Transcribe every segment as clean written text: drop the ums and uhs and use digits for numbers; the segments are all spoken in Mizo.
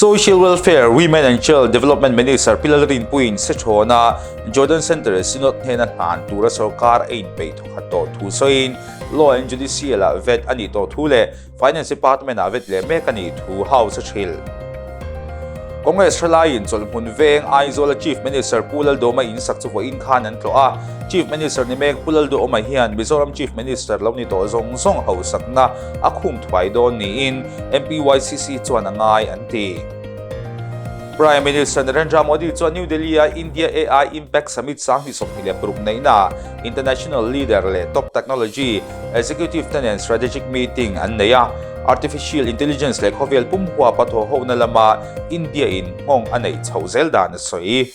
Social Welfare, Women and Child Development Minister Pi Lalrinpuiin Sechhawna Jordan Centre Synod hnena hlan tura sorkar a inpeih thawkhat tawh thu sawiin Law and Judicial-ah vet a nih tawh thu leh Finance Department-ah vet leh mek a nih thu House a hrilh. Congress thalaiin chawlhhmun veng Aizawla Chief Minister Pu Lalduhoma insak chu vawiin khan an tlawh a. Chief Minister ni mek Pu Lalduhoma hian Mizoram Chief Minister lo ni tawh zawng zawng hausakna a khum thuai dawn niin MPYCC chuan a ngai an ti. Prime Minister Narendra Modi chuan New Delhi-a India AI Impact Summit 2026 neihnaah International Leader leh Top Technology Executive te nen strategic meeting an nei a, Artificial Intelligence leh khawvel pum huapa thawhhohna lama India in nghawng a neih chhoh zel dan a sawi.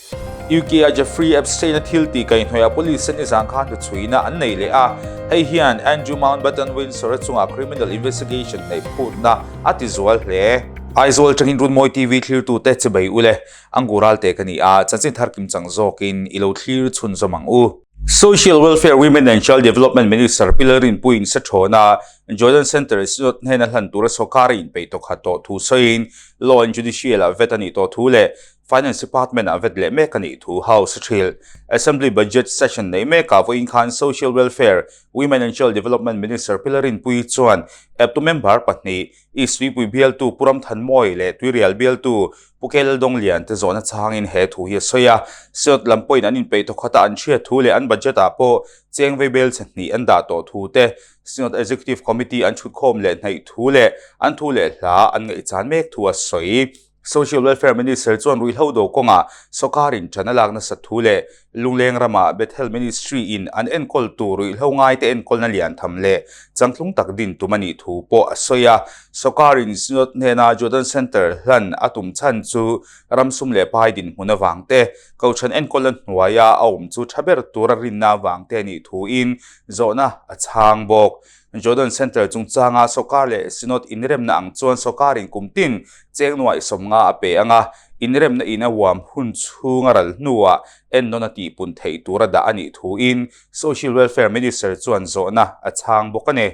UK a Jeffrey Epstein a thil tih kaihhnawih ah police te nizan khan thuchhuina an nei leh a, hei hian Andrew Mountbatten Windsor a chungah criminal investigation neih phutna a ti zual hle. Aizawl atangin Runmawi TV thlirtute chibei ule, Angural te ka ni a, chanchin thar kimchang zawkin i lo thlir chhunzawm ang u. Social Welfare, Women and Child Development Minister Pi Lalrinpuiin Sachhawna Jordan Centre Synod hnena hlan tura sawrkar a inpeih tawkhat tawh thu sawiin Law and Judicial ah vet a nih tawh thu leh Finance Department ah vet leh mek a nih thu House a hrilh. Assembly Budget Session neih mekah vawiin khan Social Welfare, Women and Child Development Minister Pi Lalrinpuii chuan eptu member pahnih East Tuipui bialtu Pu Ramthanmawi leh Tuirial bialtu Pu Kel Donglian te zawhna changin he thu hi a sawi a, Synod lam pawhin an inpeih thawkhat a an hriat thu leh an budget ah pawh cheng veibel chhe hnih an dah tawh thu te, Synod Executive Committee an chhutkhawm leh hnaih thu leh an thu leh hla an ngaihchan mek thu a sawi. Social Welfare Minister chuan ruihhlo do kawngah sawrkarin ṭan a lak nasat thu leh Lungleng ramah Bethel Ministry in an enkawl tur ruihhlo ngaite enkawlna lian tham leh changtlung tak din tum a nih thu pawh a sawi a. Sawrkarin Synod hnena Jordan Centre hlan a tum chhan chu ram sum leh pai dinhmun avang te, Kohhran enkawlna hnuaia a awm chu tha ber tura rinna avang te a nih thuin zawhna a chhang bawk. Jordan Centre chungchanga sawrkar leh Synod inremna ang chuan sawrkarin kum tin cheng nuaih sawmnga a pe ang a, inremna in a uam hun chhunga ral hnuah ennawn a tihpun theih tura dah a nih thuin Social Welfare Minister chuan zawhna a chhang bawk a ni.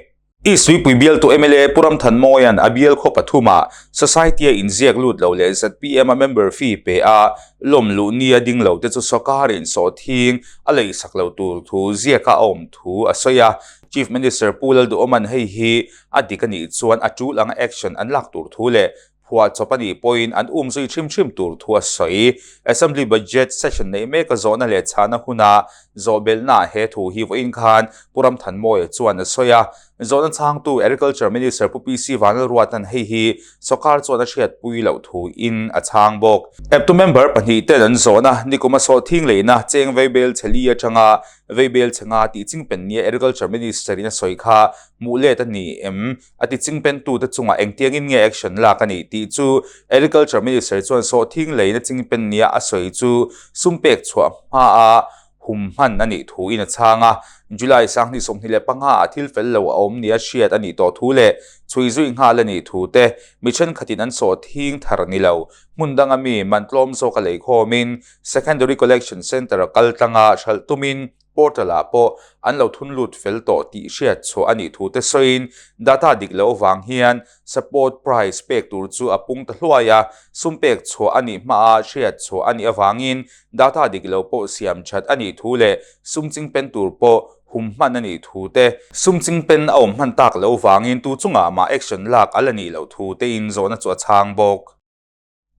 East Tuipui bialtu mla Pu Ramthanmawia'n a bial khaw pathumah Society-a inziak lut lo leh zpm-a member fee pe a lawm luh nia ding lo te chu sawrkarin sawhthing a leisak lo tur thu ziaka a awm thu a sawi a. Chief Minister Pu Lalduhawma'n hei hi a dik a nih chuan a tul anga action an lak tur thu leh phuahchawp a nih pawhin an um zui hrim hrim tur thu a sawi. Assembly Budget Session neih mek a zawhna leh chhahna huna zawhbelhnaah he thu hi vawiin khan Pu Ramthanmawia chuan a sawi a. Zawhna chhangtu Agriculture Minister Pu PC Vanlalruata'n hei hi sawrkar chuan a hriatpui loh thuin a chhang bawk. Eptu member pahnih ten an zawhna nikuma sawhthing leina cheng veibel chhe li atanga Veibel chhe nga tih chingpen nia Agriculture Minister in a sawi kha hmuh let a ni em? A ti chingpentute chungah engtiangin nge action lak a nih tih chu Agriculture Minister chuan sawhthing leina chingpen nia a sawi chu sum pek chhuah hmaa hum hman a nih thuin a chhang a. July 2025 ah thil fel lo a awm nia hriat a nih tawh thu leh chhui zui nghal a nih thu te mi thenkhatin an sawhthing thar ni lo hmun danga mi man tlawm zawk a lei khawmin Secondary Collection Centre a kal tlanga hralh tumin portal ah pawh an lo thun lut fel tawh tih hriat chhuah a nih thu te sawiin data dik loh avang hian support price pek tur chu a pung ta hluai a, sum pek chhuah a nih hmaa hriat chhuah a nih avangin data dik lo pawh siam that a nih thu leh sum chingpen tur pawh hum hman a nih thu te, sum chingpen a awm hman tak loh vangin tu chungah mah action lak a la nih loh thu tein zawhna chu a chhang bawk.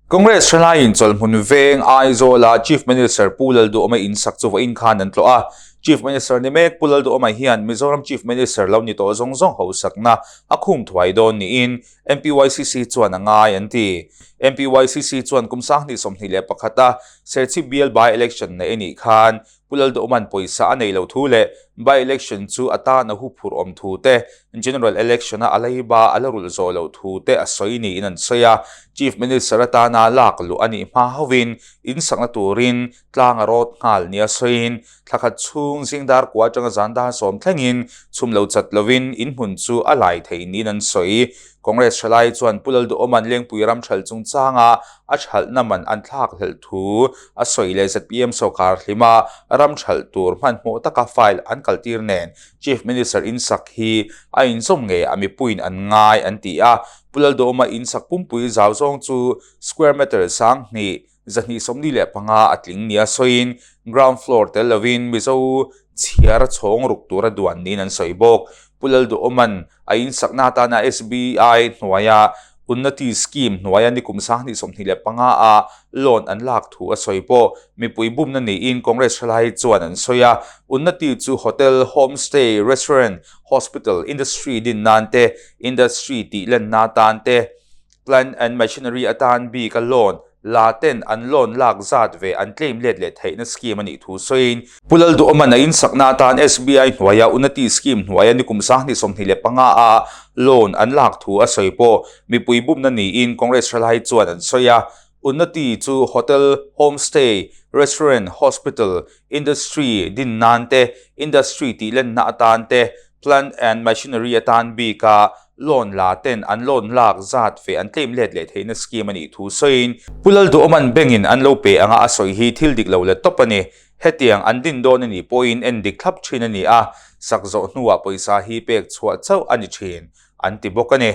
Congress hrelaiin chawlhhmun veng Aizawla Chief Minister Pu Lalduhawma insak chu vawiin khan an tlawh a. Chief Minister ni mek Pu Lalduhawma hian Mizoram Chief Minister lo ni tawh zawng zawng hausakna a khum thuai dawn niin MPYCC chuan a ngai an ti. MPYCC chuan kum 2021 a Serchhip bial by-election neih a nih khan Pu Lalduhawma'n pawisa a nei lo thu leh by-election chu a tan a huphurh awm thu te, General Election-a a leiba a la rulh zawh loh thu te a sawi niin an sawi a. Chief Minister atana lak luh a nih hma hovin insakna turin tlang a rawt nghal nia sawiin thla khat chhung zing dar kua atanga zan dar sawm thlengin chhum lo chat lovin inhmun chu a lai thei niin an sawi. Congress thalai chuan Pu Lalduhawma'n Lengpui ram thalh chungchanga a thalhna man an thlak hlelh thu a sawi leh zpm sawrkar hlima ram thalh tur hmanhmawh taka file an kaltir nen Chief Minister insak hi a inzawm ngei a mipuiin an ngai an ti a. Pu Lalduhawma in sak pumpui zau zawng chu square meter 2000 225 a tling nia sawiin ground floor tel lovin Mizo chhiar chhawng ruk tura duan niin an sawi bawk. Pu Lalduhawma'n a in sakna atana SBI hnuaia Unnati Scheme hnuaia nikum 2025 a loan an lak thu a sawi pawh mipui bumna niin Congress thalai chuan an sawi a. Unnati chu hotel, homestay, restaurant, hospital, industry din nan te, industry tih lenna atan te, Plant and Machinery atan bik a loan la ten an loan lak zat ve an claim let leh theihna scheme a nih thu sawiin, Pu Lalduhawma'n a insakna atan SBI hnuaia Unnati Scheme hnuaia nikum 2025 a loan an lak thu a sawi pawh mipui bumna niin Congress thalai chuan an sawi a. Unnati chu hotel, homestay, restaurant, hospital, industry din nan te, industry tih lenna atan te, Plant and Machinery atan bika loan la ten an loan lak zat ve an claim let leh theihna scheme a nih thu sawiin, Pu Lalduhawma'n bank-in an lo pe anga a sawi hi thil dik lo let tawp a ni. Hetiang an din dawn a nih pawhin en dik thlap thin a ni a, sak zawh hnuah pawisa hi pek chhuah chauh a ni thin, an ti bawk a ni.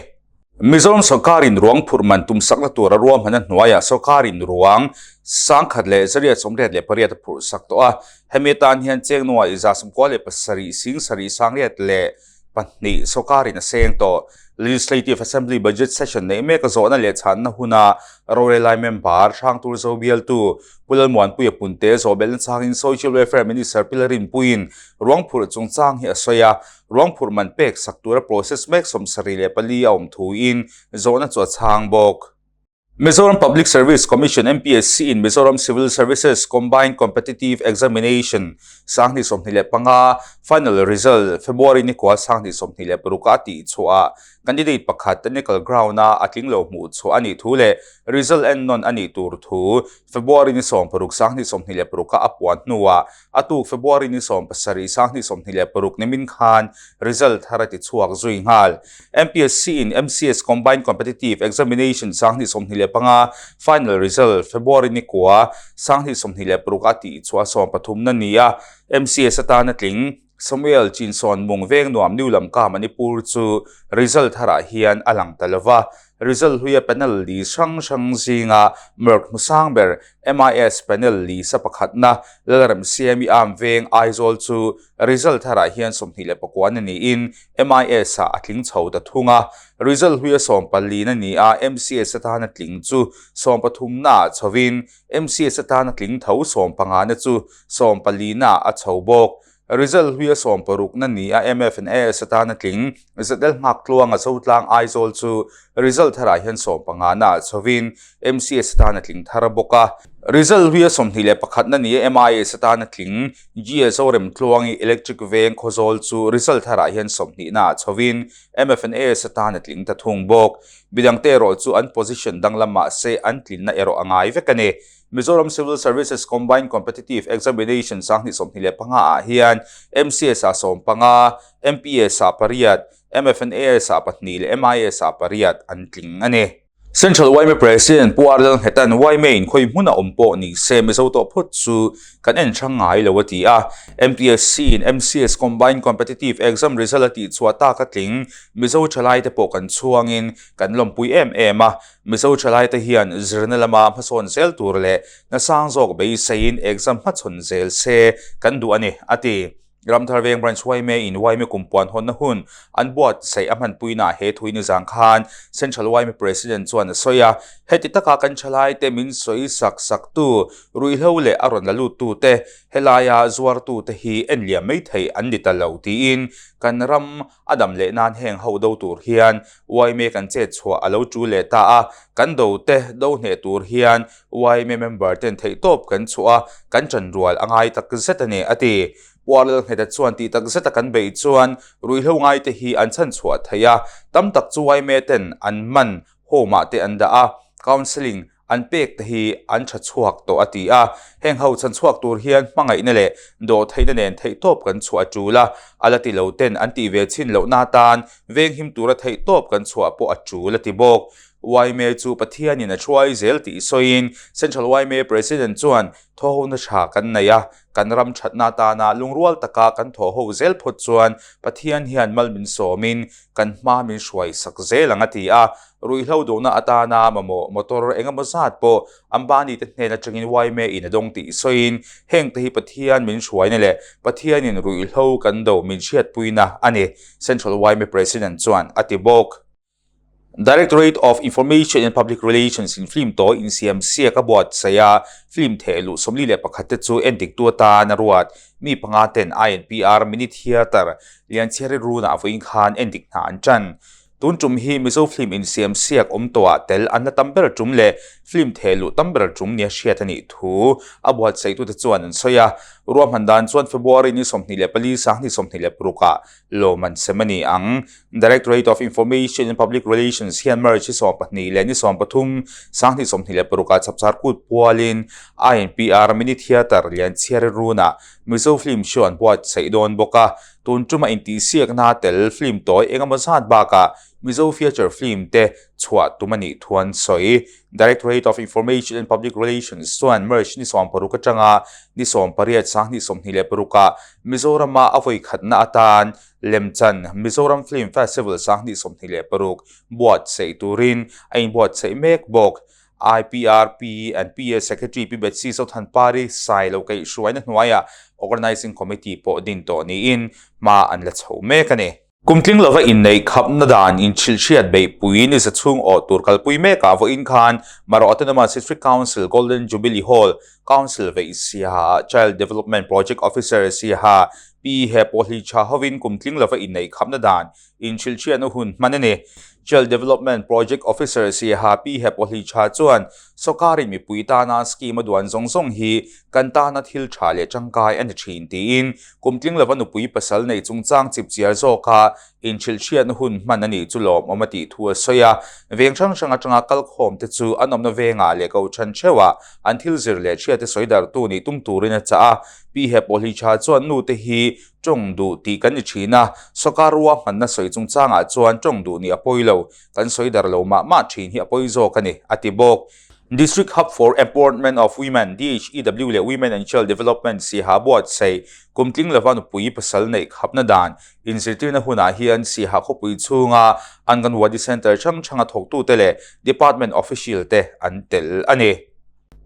Mizoram sawrkarin ruang phurh man tumsakna tura ruahmanna hnuaiah sawrkarin ruang 1188 a phurh sak tawh a. Hemi atan hian cheng nuaih 97,762 sawrkarin a seng tawh. Legislative Assembly Budget Session neih mek a zawhna leh chhanna huna rorelai member Hrangtur Zo bialtu Pu Lalmuanpuia Punte zawhbelhna changin Social Welfare Minister Pi Larinpuiin ruang phurh chungchang hi a sawi a. Ruang phurh man pek sak tura process mek 74 a awm thuin zawhna chu a chhang bawk. Mizoram Public Service Commission, MPSC, in Mizoram Civil Services Combined Competitive Examination 2025 final result February ni kua 2026 a tih chhuah candidate pakhat technical ground-a a tling lo hmuh chhuah a nih thu leh result en nawn a nih tur thu February ni 16 2026 a puan hnuah A tuk February ni 17 2026 nimin khan result thar a ti chhuak zui nghal. MPSC in MCS Combined Competitive Examination 2025 final result February ni kua 2026 a tih chhuah 13 na ni a, MCS atana tling Samuel Chinsawn Mung Veng Nuam New Lamka Manipur chu result tharah hian a lang ta lova. Result hluia panel li hrang hrang zinga mark hmu sang ber MIS panel li sa pakhatna Lalremsiami Arm Veng Aizawl chu result tharah hian 29 na niin MIS ah a tling chho ta thung a. Result hluia 14 na ni a, MCS atana tling chu 13 naah chhovin MCS atana tling tho 15 na chu 14 naah a chho bawk. Result hluia 16 na ni a MF and AS atana tling ZL Nghak Tluanga Zotlang Aizawl chu result tharah hian 15 naah chhovin MCS atana tling thar bawk a. Result hluia 21 na ni a MIS atana tling GS Zoremtluangi Electric Veng Khawzawl chu result tharah hian 20 naah chhovin MF and AS atana tling ta thung bawk. Midangte erawh chu an position danglam mahse an tlinna erawh a ngai vek a ni. Mizoram Civil Services Combined Competitive Examination 2025 ah hian MCS ah 15, MPS ah pariat, MFNAS ah pahnih leh MIS ah pariat an tling a ni. Central yma President Pu R Lalnghetan yma in khawi hmun a awm pawh ni se Mizo tawh phawt chu kan en hrang ngai lo a ti a. MPSC in MCS Combined Competitive Exam result a tih chhuah tak a tling Mizo thalai te pawh kan chhuangin kan lawmpui em em a. Mizo thalaite hian zirna lama hmasawn zel tur leh nasang zawk beiseiin exam hmachhawn zel se kan duh a ni, a ti. Ramthar Veng Branch yma in yma kumpuan hawnna hun an buatsaih a hmanpuinaah he thui nizang khan Central yma President chuan a sawi a, Heti taka kan thalaite min sawi sak saktu, ruihhlo leh a rawn la luttute, helaia zuartute hi en liam mai theih an ni ta lo tiin kan ram a dam leh nan heng ho do tur hian yma kan chet chhuah a lo tul leh ta a, kan do te do hneh tur hian yma member ten theihtawp kan chhuah a, kan ṭan rual a ngai tak zet a ni, a ti. Puarlal Ngheta chuan tih tak zeta kan beih chuan ruihhlo ngaite hi an chhan chhuah theih a, tam tak chu yma ten an man home ah te an dah a, counselling an pek te hi an tha chhuak tawh a ti a. Heng ho chhan chhuak tur hian hmangaihna leh dawhtheihna nen theihtawp kan chhuah a tul a, a la ti lo ten an tih ve chhin lohna atan venghim tura theihtawp kan chhuah pawh a tul a ti bawk. Yma chu Pathianin a hruai zel tih sawiin Central yma President chuan thawhhona tha kan nei a, kan ram thatna atana lungrual taka kan thawhho zel phawt chuan Pathian hian mal min sawmin kan hma min hruai sak zel ang a ti a. Ruihhlo duhna atana mamawh motor engemaw zat pawh Ambani te hnen atangin yma in a dawng tih sawiin heng te hi Pathian min hruaina leh Pathianin ruihhlo kan do min hriatpuina a ni, Central yma President chuan a ti bawk. Directorate of Information and Public Relations in film tawi insiam siak a buatsaih a, film theh luh 41 te chu endiktu atan a ruat. Mi panga ten INPR Mini Theatre Lianchhiari Runah vawiin khan endik hna an ṭan. Tun ṭum hi Mizo film insiam siak awm tawhah tel an la tam ber ṭum leh film theh luh tam ber ṭum nia hriat a nih thu a buatsaihtute chuan an sawi a. Ruahman dan chuan February ni 24 2026 ah lawm an sem a ni ang. Directorate of Information and Public Relations hian March hi 12 leh ni 13, 2026 ah chapchar kut pualin INPR Mini Theatre Lianchhiari Runah Mizo Film Show an buatsaih dawn bawk a. Tun tuma intihsiakna tel film tawi engemaw zat bakah Mizo Feature Film te chhuah tum a nih thu an sawi. Directorate of Information and Public Relations chuan March ni 16 atanga ni 18, 2026 ah Mizorama a vawikhatna atan Lemchan Mizoram Film Festival 2026 buatsaih turin a inbuatsaih mek bawk. IPRP and PA Secretary Pi Betsy Zothanpari Sailo kaihhruaina hnuaiah Organising Committee pawh din tawh niin hma an la chho mek a ni. Kum tling lova inneih khapna dan inchhilhhriat beihpui ni za chhung awh tur kalpui mekah vawiin khan Mara Autonomous District Council Golden Jubilee Hall Council veih siaha Child Development Project Officer siaha Pi he pawhli tha hovin kum tling lova inneih khapna dan inhrilhhriatna hun hman a ni. Child Development Project Officer siaha Pi he pawhli tha chuan sawrkarin mipui tana scheme a duan zawng zawng hi kan tana thil tha leh tangkai a ni thin tiin kum tling lova nupui pasal nei chungchang chipchiar zawka inhrilhhriatna hun hman a nih chu lawmawm a tih thu a sawi a. Veng hrang hrang atanga kalkhawm te chu an awmna vengah leh kohhran theuhah an thil zir leh hriate sawi darhtu nih tum turin a chah a. Pi he pawhli tha chuan nu te hi tawng duh tih kan ni thin a, sawrkar ruahmanna sawi chungchangah chuan tawng duh nih a pawi lo, kan sawi dar lo mah mah thin hi a pawi zawk a ni, a ti bawk. District Hub for Empowerment of Women, DHEW, leh Women and Child Development Siaha buatsaih kum tling lova nupui pasal neih khapna dan inzirtirna hunah hian Siaha khawpui chhunga Anganwadi Centre hrang hranga thawktute leh Department official te an tel a ni.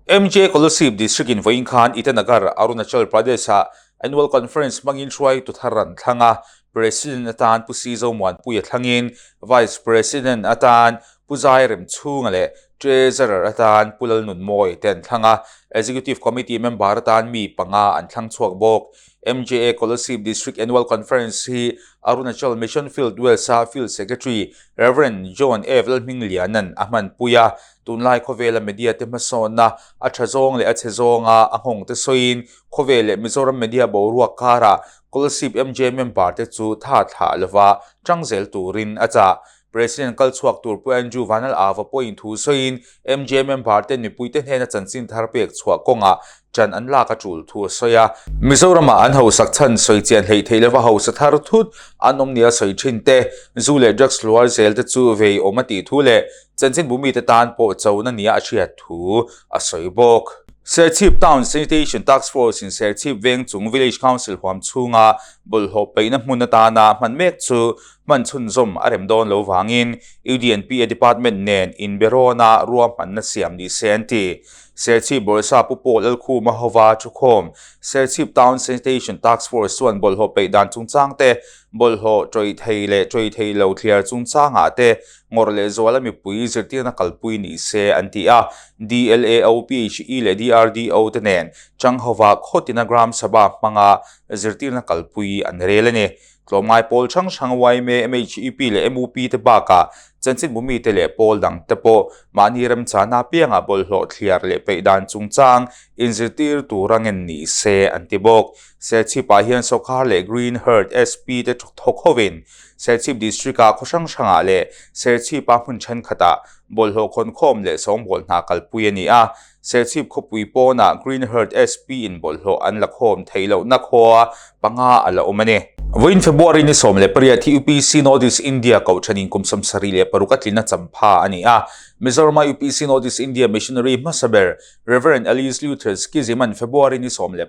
MJ Kolasib District in vawiin khan Itanagar, Arunachal Pradesh-ah Annual Conference hmangin hruaitu thar an thlang a, President atan Pu Si Zomuanpuia thlangin Vice President atan Pu Zai Remchhunga leh Treasurer atan Pu Lalnunmawi te an thlang a, Executive Committee member atan mi panga an thlang chhuak bawk. MJA Kolasib District Annual Conference hi Arunachal Mission Field West-a Field Secretary Rev. John F. Lalhmingliana'n a hmanpui a, tunlai khawvela media te hmasawnna a tha zawng leh a chhe zawnga a nghawng te sawiin khawvel leh Mizoram media boruak karah Kolasib MJA member te chu tha thlah lova tang zel turin a chah. President kal chhuak tur Pu Andrew Vanal Ava pawhin thu sawiin MJ member ten mipuite hnena chanchin thar pek chhuah kawngah ṭan an lak a ṭul thu a sawi a. Mizoramah an hausak chhan sawi chian hleih theih lova hausa thar thut an awm nia sawi ṭhin te, zu leh drugs hluar zel te chu vei awm a tih thu leh chanchinbu mite tan pawh chona nia a hriat thu a sawi bawk. Serchhip Town Sanitation Task Force in Serchhip veng chung Village Council huam chhunga bawlhhlawh peihna hmun atana hman mek chu Hman chhunzawm a rem dawn lo vangin UDNPA Department nen inberawna ruahmanna siam ni se an ti. Serchhip Bawlsa Pu Paul Lalkhuma hova thukhawm Serchhip Town Sanitation Task Force chuan bawlhhlawh peih dan chungchang te, bawlhhlawh tawih thei leh tawih thei lo thliar chungchangah te ngawrh leh zuala mipui zirtirna kalpui ni se an ti a. DLAO, PHE leh DRDO te nen Changhova khawtina Gram Sabha hmanga zirtirna kalpui an rel a ni. Tlawmngai pawl hrang hrang yma, MHEP leh MUP te bakah chanchinbu mite leh pawl dang te pawh mahni remchana apiangah bawlhhlawh thliar leh peih dan chungchang inzirtir tura ngen ni se an ti bawk. Serchhip-ah hian sawrkar leh Green Herd SP te thawk hovin Serchhip District-ah khaw hrang hrangah leh Serchhip-a hmun thenkhatah bawlhhlawh khawnkhawm leh sawngbawl hna kalpui a ni a. Serchhip khawpui pawnah Green Herd SP in bawlhhlawh an la khawm theih lohna khua panga a la awm a ni. Vawiin February ni 18 hi UPC North East India Kohhranin kum 76 a tlin a champha a ni a. Mizorama UPC North East India Missionary hmasa ber Rev. Alice Luther Skiziman February ni 18,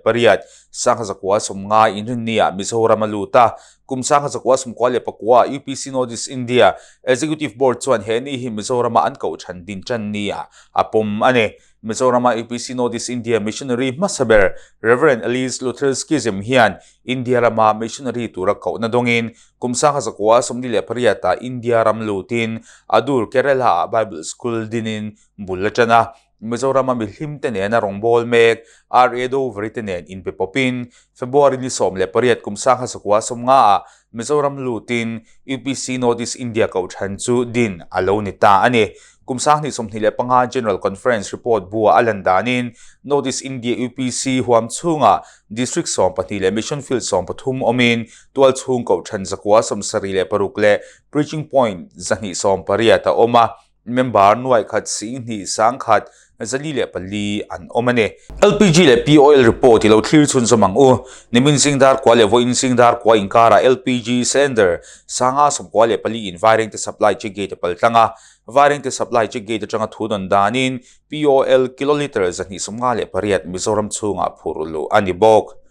1990 inrinniah Mizoram a lut a. Kum 1999 UPC North East India Executive Board chuan he ni hi Mizorama an kohhran din tan niah a pawm a ni. Mizorama UPC North East India Missionary hmasa ber Rev. Alice Luther Schism hian India rama missionary tura kohna dawngin kum 1948 ah India ram lutin Adur Kerala ah Bible School dinin bul a tan a. Mizorama mihlim te nena rawngbâwl mek R.A. Dover-i te nen inpe pawpin February ni 18 kum 1950 ah Mizoram lutin UPC North East India Kohhran chu din a lo ni ta a ni. Kum 2025 General Conference report bua a lan danin North East India UPC huam chhungah District 12 leh Mission Field 13 awmin tual chhung Kohhran 176 leh Preaching Point 280 a awm a. Member nuai khat 2 sangkhat 404 an awm a ni. LPG leh P-Oil report i lo thlir chhunzawm ang u. Nimin zing dar kua leh vawiin zing dar kua inkarah LPG cylinder 594 in Vairengte supply check gate a paltlang a. Vairengte supply check gate atanga thu dawn danin P-Oil kilolitre 258 Mizoram chhungah phurh luh a ni bawk.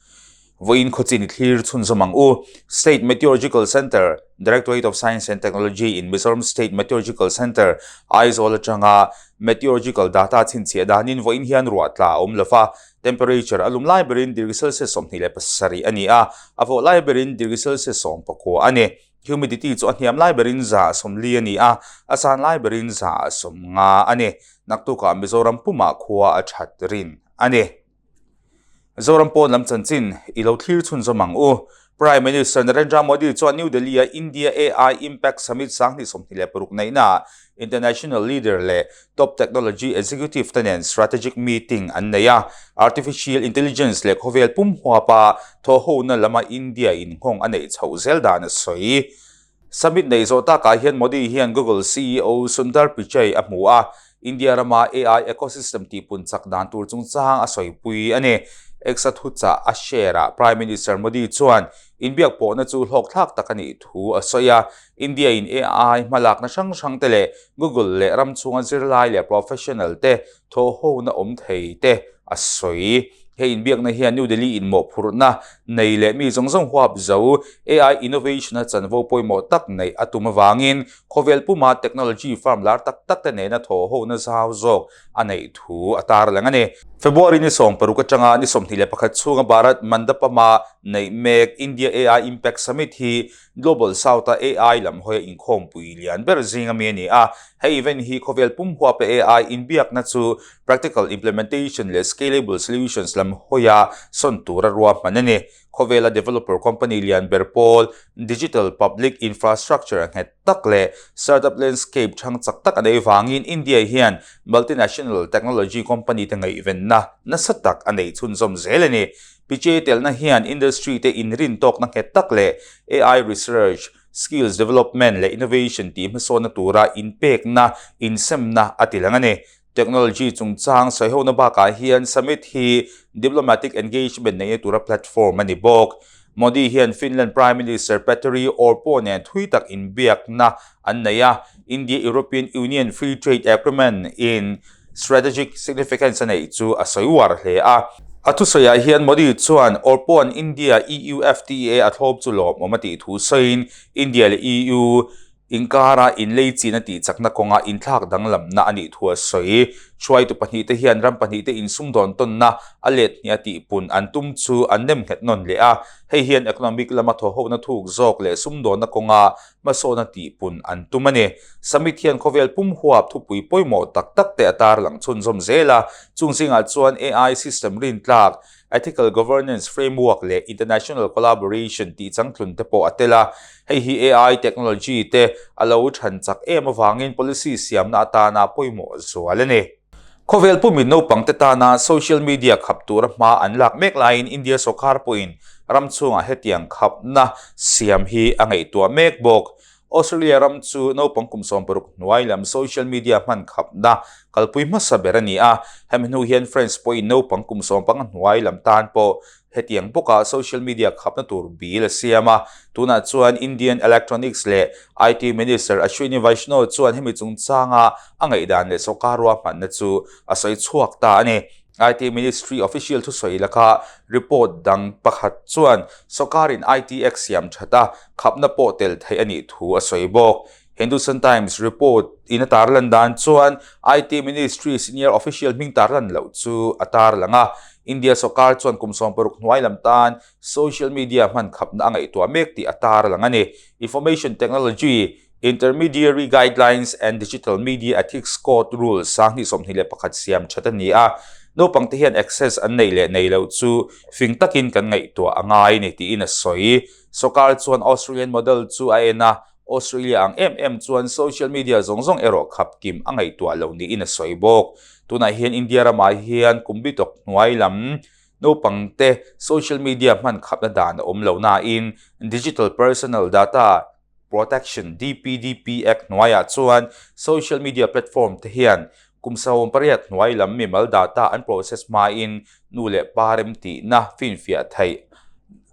Vawiin khawchin i thlir chhunzawm ang u. State Meteorological Centre, Directorate of Science and Technology in Mizoram State Meteorological Centre, Aizawl atanga Meteorological data chhinchhiah danin vawiin hian ruah tla a awm lo va, temperature a lum lai berin degree Celsius 27 a ni a, a vawh lai berin degree Celsius 19 a ni. Humidity chu a hniam lai berin 40 a ni a, a san lai berin 50 a ni. Naktukah Mizoram pumah khua a that rin a ni. Zoram pawn lam chanchin i lo thlir chhunzawm ang u. Prime Minister Narendra Modi chuan New Delhi-a India AI Impact Summit 2026 neihnaah international leader leh top technology executive te nen strategic meeting an nei a. Artificial intelligence leh khawvel pum huapa thawhhona lama India inghawng a neih chhoh zel dan a sawi. Summit neih zawh takah hian Modi hian Google CEO Sundar Pichai a hmu a, India rama AI ecosystem tihpun chak dan tur chungchang a sawipui a ni. X-a thuchah a share ah Prime Minister Modi chuan inbiak pawhna chu hlawkthlak tak a nih thu a sawi a, India-in AI hmalakna hrang hrang te leh Google leh ram chhunga zirlai leh professional te thawhhona awm thei te a sawi. He inbiakna hian New Delhi in mawhphurhna nei leh mi zawng zawng huap zo AI innovation a chanvo pawimawh tak neih a tum avangin khawvel puma technology firm lar tak tak te nena thawhhona zau zawk a neih thu a tarlang a ni. February ni 16 atanga ni 21 chhunga Bharat Mandapam-a neih mek India AI Impact Summit hi Global South-a AI lam hawia inkhawmpui lian ber zing ami a ni a. He event hi khawvel pum huapa AI inbiakna chu practical implementation leh scalable solutions lam hawia sawn tura ruahman a ni. Khawvela developer company lian ber pawl, digital public infrastructure a nghet tak leh startup landscape thang chak tak a nei vangin India hian multinational technology company te ngaihvenna nasa tak a neih chhunzawm zel a ni. Pichai telna hian industry te inrin tawkna nghet tak leh AI research, skills development leh innovation tih hmasawnna tura inpekna, insemna a ti lang a ni. Technology chungchang sawihona bakah hian summit hi diplomatic engagement neihna tura platform a ni bawk. Modi hian Finland Prime Minister Petteri Orpo nen thui tak inbiakna an nei a, India-European Union Free Trade Agreement in strategic significance a neih chu a sawi uar hle a. A thusawiah hian Modi chuan Orpo-a'n India-EU FTA a thlawp chu lawmawm a tih thu sawiin India leh EU Inkara inlei chin a tih chakna kawnga inthlak danglamna a nih thu a sawi. Hruaitu pahnihte hian ram pahnihte insumdawn tawnna a let hnih a tihpun an tum chu an nem nghet nawn leh a. Hei hian economic lama thawhhona thuk zawk leh sumdawnna kawnga hmasawnna tihpun an tum a ni. Summit hian khawvel pum huap thupui pawimawh tak tak te a tarlang chhunzawm zel a. Chung zingah chuan AI system rintlak, Ethical Governance Framework leh International Collaboration tih changtlun te pawh a tel a. Hei hi AI technology te a lo than chak em avangin policy siamna atana pawimawh zual a ni. Khawvel pumin naupang te tana social media khap tura hma an lak mek laiin India sawrkar pawhin ram chhungah hetiang khapna siam hi a ngaihtuah mek bawk. Australia ram chu naupang kum 60 hnuai lam social media hman khapna kalpui hmasa ber a ni a, hemi hnu hian France pawhin naupang kum 15 hnuai lam tan pawh hetiang bawka social media khapna tur bill a siam a. Tunah chuan Indian Electronics leh IT Minister Ashwini Vaishnaw chuan hemi chungchanga a ngaihdan leh sawrkar ruahmanna chu a sawi chhuak ta a ni. IT Ministry official thusawi laka report dang pakhat chuan sawrkarin IT Act siam that a, khapna pawh tel theih a nih thu a sawi bawk. Hindustan Times report in a tarlan dan chuan IT Ministry senior official hming tarlan loh chu a tarlang a. India sawrkar chuan kum 60 hnuai lam tan social media hman khapna a ngaihtuah mek tih a tarlang a ni. Information Technology Intermediary Guidelines and Digital Media Ethics Code Rules 2021 siam that a ni a, naupangte hian access an neih leh nei loh chu fing takin kan ngaihtuah a ngai ni tiin a sawi. Sawrkar chuan Australian model chu a en a, Australia ang em em chuan social media zawng zawng erawh khap kim a ngaihtuah lo niin a sawi bawk. Tunah hian India ramah hian kum bitawk hnuai lam naupangte social media hman khapna dan a awm lo nain Digital Personal Data Protection, DPDP, Act hnuaiah chuan social media platform te hian kum 18 hnuai lam mimal data an process hmain nu leh pa remtihna finfiah theih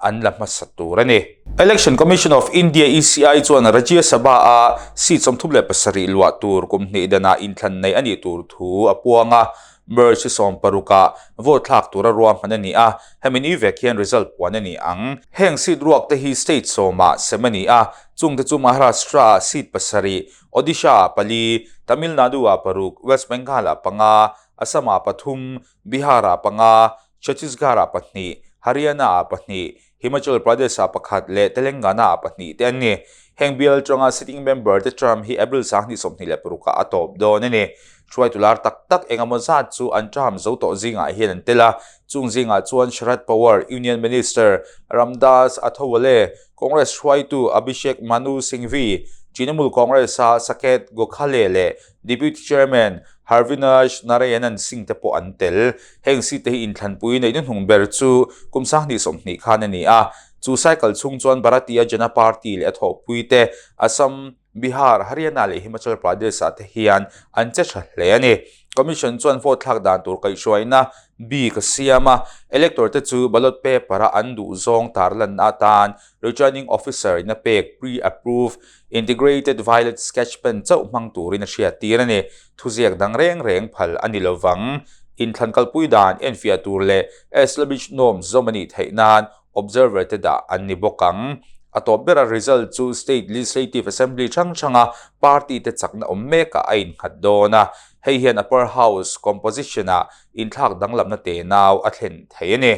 an la hmasa tur a ni. Election Commission of India, ECI, chuan Rajya Sabha-a seat 37 luah tur kum hnih danah inthlan nei a nih tur thu a puang a. March 16 ah vote thlak tura ruahman a ni a, hemi ni vek hian result puan a ni ang. Heng seat ruak te hi state sawmah sem a ni a, chungte chu Maharashtra ah seat pasarih, Odisha ah pali, Tamil Nadu ah paruk, West Bengal ah panga, Assam ah pathum, Bihar ah panga, Chhattisgarh ah pahnih, Haryana ah pahnih, Himachal Pradesh ah pakhat leh Telangana ah pahnih te an ni. Heng bial atanga sitting member te term hi April 2026 ah a tawp dawn a ni. Hruaitu lar tak tak engemaw zat chu an term zo tawh zingah hian an tel a, chung zingah chuan Sharad Pawar, Union Minister Ramdas Athawale, Congress hruaitu Abhishek Manu Singhvi, Trinamool Congress-a Saket Gokhale leh Deputy Chairman Harvinash Narayanan Singh te pawh an tel. Heng seat te hi inthlanpui neih hnuhnung ber chu kum 2020 khan a ni a. Chu cycle chhung chuan Bharatiya Jana Party leh a thawhpui te Assam, Bihar, Haryana leh Himachal Pradesh ah te hian an che tha hle a ni. Commission chuan vote thlak dan tur kaihhruaina bik a siam a, elector te chu ballot paper a an duh zawng tarlanna atan returning officer in a pek pre-approved Integrated Violet Sketch Pen chauh hmang turin a hriattir a ni. Thuziak dang reng reng phal a ni lovang. Inthlan kalpui dan enfiah tur leh Established Norms zawm a nih theih nan Observer te dah an ni bawk ang. A tawp bera result chu State Legislative Assembly hrang hranga party te chakna awm mekah a innghat dawn a. Hei hian Upper House composition-ah inthlak danglamna tenau a thlen thei a ni.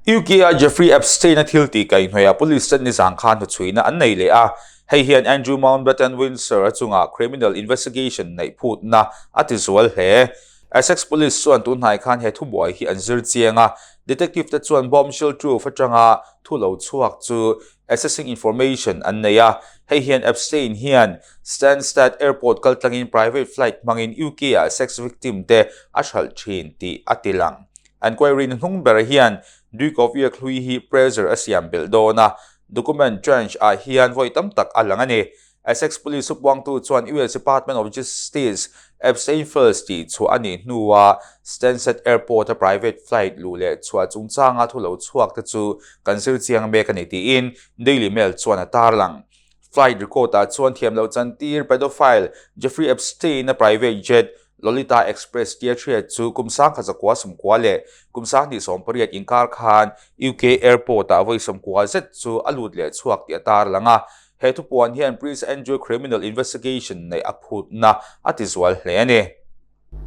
UK-a Jeffrey Epstein-a thil tih kaihhnawihah police ten nizan khan hnuchhuihna an nei leh a, hei hian Andrew Mountbatten Windsor-a chungah criminal investigation neih phutna a ti zual hle. Essex Police chuan tunhnai khan he thubuai hi an zir chiang a, detective te chuan bombshell trove atanga thu lo chhuak chu assessing information an nei a, hei hian Epstein hian Stansted Airport kaltlangin private flight hmangin UK-ah sex victim te a hralh thin tih a tilang. Enquiry na hnung ber hian Duke of York hlui hi pressure a siam belh dawn a, document tranche ah hian vawi tam tak a lang a ni. Essex Police thupuangtu chuan US Department of Justice Epstein Files tih chhuah a nih hnua Stansted Airport a private flight luh leh chhuah chungchanga thu lo chhuak te chu kan zir chiang mek a ni tiin Daily Mail chuan a tarlang. Flight record ah chuan thiam loh chantir pedophile Jeffrey Epstein a private jet Lolita Express tia hriat chu kum 1998 leh kum 2018 inkar khan UK airport ah vawi 90 zet chu a lut leh chhuak tih a tarlang a. He thupuan hian Prince Andrew criminal investigation neih a phutna a ti zual hle a ni.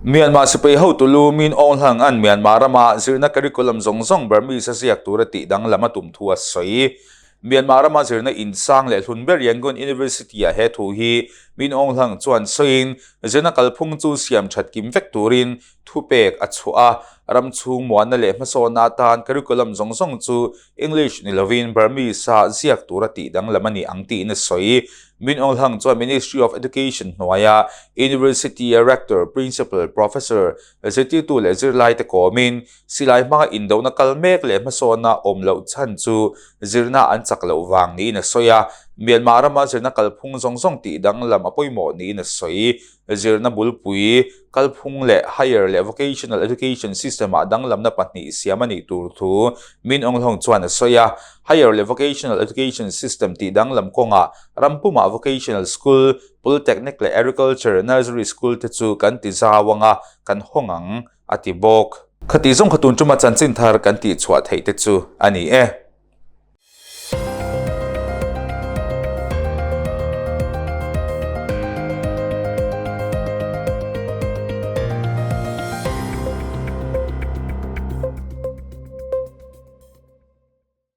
Myanmar sipai hotu lu Min Aung Hlaing an Myanmar rama zirna curriculum zawng zawng Burmese a ziak tura tih danglam a tum thu a sawi. Myanmar rama zirna insang leh hlun ber Yangon University-ah he thu hi Min Aung Hlaing chuan sawiin zirna kalphung chu siam that kim vek turin thupek a chhuah a, ram chhung muanna leh hmasawnna atan curriculum zawng zawng chu English ni lovin Burmese-a ziak tura tih danglam a ni ang tiin a sawi. Min Aung Hlaing chuan Ministry of Education hnuaia University-a Rector, Principal, Professor, zirtirtu leh zirlaite kawmin silai hmanga indona kal mek leh hmasawnna awm loh chhan chu zirna an chak loh vang niin a sawi a. Myanmar rama zirna kalphung zawng zawng tih danglam a pawimawh niin a sawi. Zirna bulpui, kalphung leh higher leh vocational education system-ah danglamna pahnih siam a nih tur thu Min Aung Hlaing chuan a sawi a. Higher leh vocational education system tih danglam kawngah ram pumah vocational school, polytechnic leh agriculture nursery school te chu kan ti zau anga kan hawng ang, a ti bawk. Khati zawng kha tun tuma chanchin thar kan tihchhuah theih te chu a ni e.